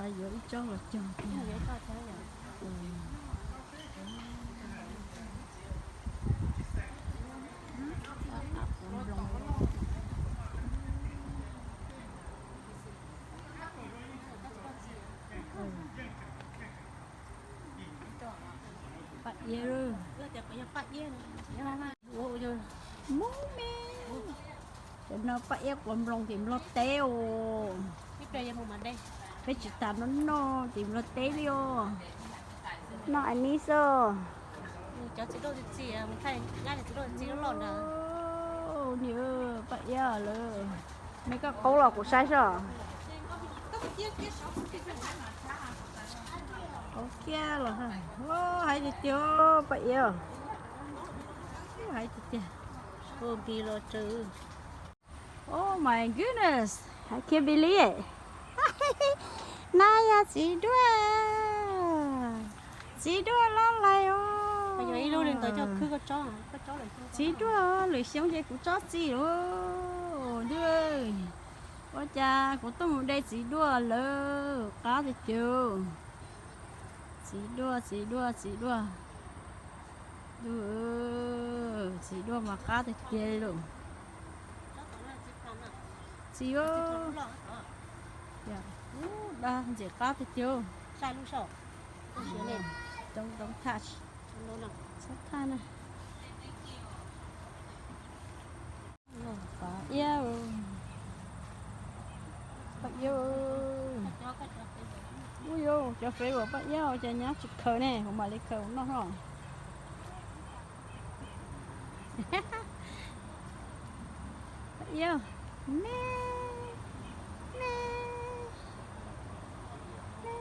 Yuav ib tsob los cog tiag. Paj iab, muab me. Cov no paj iab quav nploos tim Nplog teb os. Peb tsis tas noj noj tim Nplog teb li os. Noj ais mis xwb. Niam, paj iab lawm. Me koj qaub los kuv saib soj. Qaub kiag los, hais tiag tiag paj iab. Hais tiag tiag. Ua npis los tsawv. Oh my goodness, I can't believe it. Nab yog txiv duaj, txiv duaj loj lais os. Txiv duaj, lwm xyoo ces kuv tsob txi lawm. Ua cas kuv tuaj mus de txiv duaj lawm, qab tiag tiag. Txiv duaj, txiv duaj, txiv duaj. Txiv duaj mas qab tiag tiag li lawm. Txiv, ub, dag ntxim qab tiag tiag. Coob coob thaj, txhob thaj na. Paj iab, paj iab. Ub, yuav cov fej uas paj iab ua cas nyab tsis khaws ne, kuv mam li khaws noj hlo. Paj iab, me, me, me.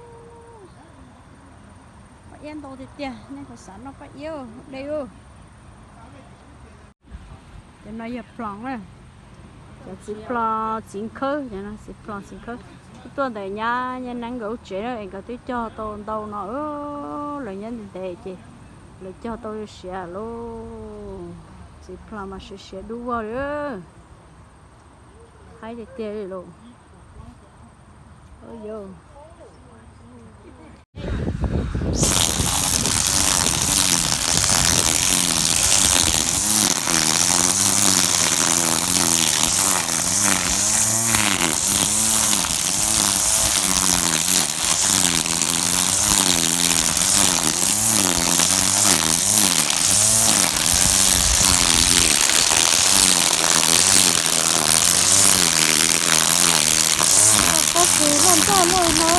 Paj iab ntau tiag tiag, nej puas xav noj paj iab de ub. Cov no yog ploos na, cov txiv ploos txiv nkhawb, cov no txiv ploos txiv nkhawb. Kuv tuaj ntawm nyab, nyab neeb nkawd lub tsev na es nkawd twb cog tau ntau no, lawv nyob ntev ntev ces lawv cog tau siav lauj. Txiv ploos mas siav siav dub vog li. Haib tiag tiag li lauj. Pob kws loj nroj loj no.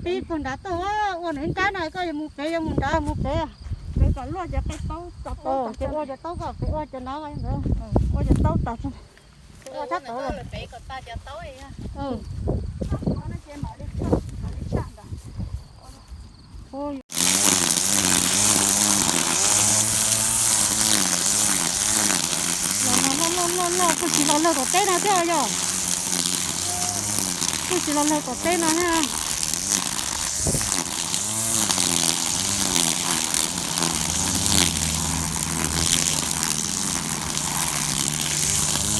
Pib puag nrad tuaj, ua nws nrab no, koj yuav mus pem, yuav mus nrad mus pem. Pem kom luaj cov qe taub, cov taub, ces ua cov taub kom pem, ua cov no, ua cov taub tas, ua sab tod. Los no loj loj loj loj, kuj tsis los lawg tom teb no thiab yog. Kuj tsis los lawg tom teb no thiab.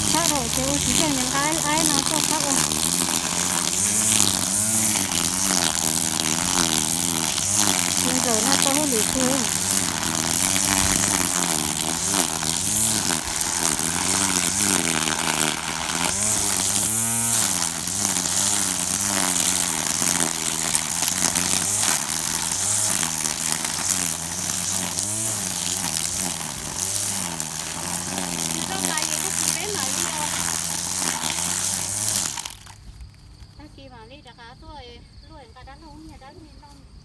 Tshab dhau ces ua tsis yeej, nqa aib no tuaj tshab ua. Tsis nkaum no tau hauj lwm twg.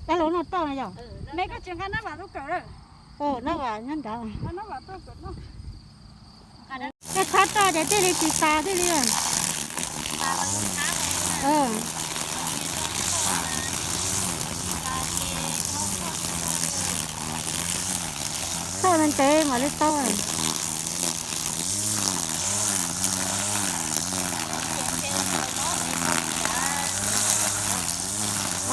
Dab laug noj tauj na yog? Me koj tsis nqa nab vam tuaj kawm lawm? Nab vam nyob nrad. Koj txhob tso ces thiaj li tsis tas thiaj li. Txhob ntev mam li tau.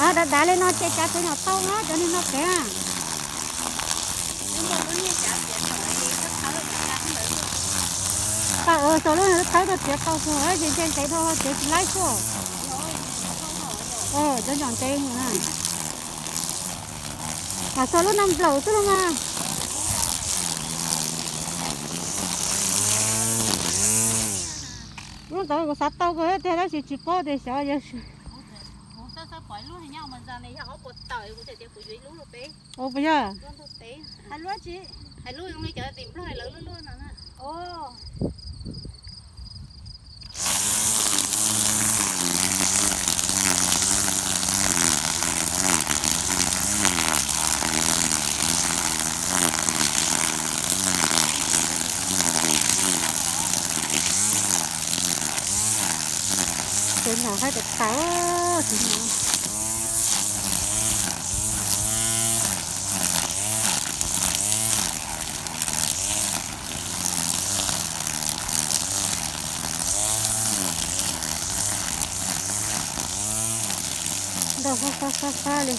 Dav dav li no ces tsav tsev nyom tau na, cov niag no tsev na. Tau, sau lub niag thawb rau txiav tau xwb, ces nce ntev dhau txiav tsis laib xwb. Cov nyom ntev na. Mas sau lub no nplawm xwb los mas. Lub ntawd kuv xav tau kawg tiag tab sis tsis paub tias xyov yog. Ua puas yog? Tsev nyom haib tas tas, tsev nyom. Ntau fab fab fab fab li.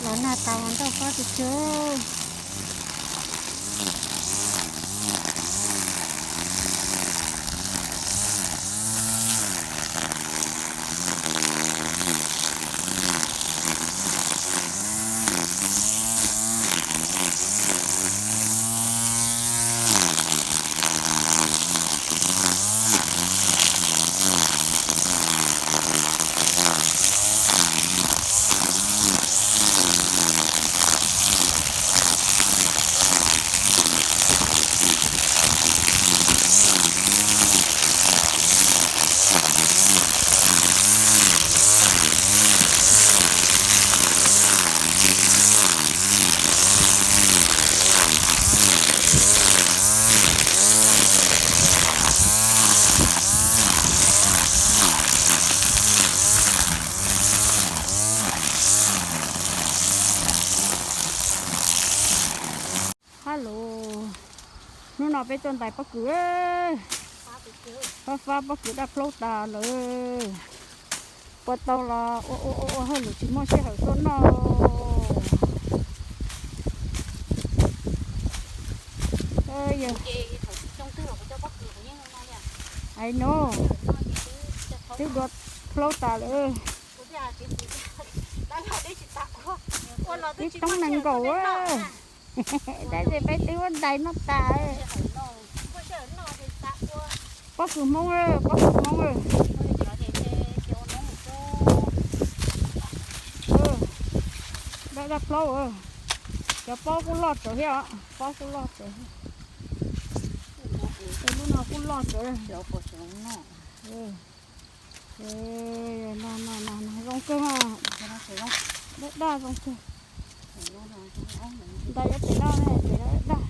Los nag tas mas ntau fab tiag tiag. Hello, hnub no peb tuaj ntais pob kws, fab fab pob kws daj plaub tas lawm. Puas tau los ua ua ua ua hauj lwm tsis muaj sij hawm tuaj noj. Yog, ai no, twb dua plaub tas lawm. Twb toob nees nkaum, tab sis peb twb muab ntais noj tas. Pob kws Hmoob, pob kws Hmoob. Daj daj plaub, cov pob kuj loj tsawv thiab, pob kuj loj tsawv. Lub no kuj loj tsawv. No no no zoo kawg, daj daj zoo kawg. Ntais yuav pem no, pem no daj.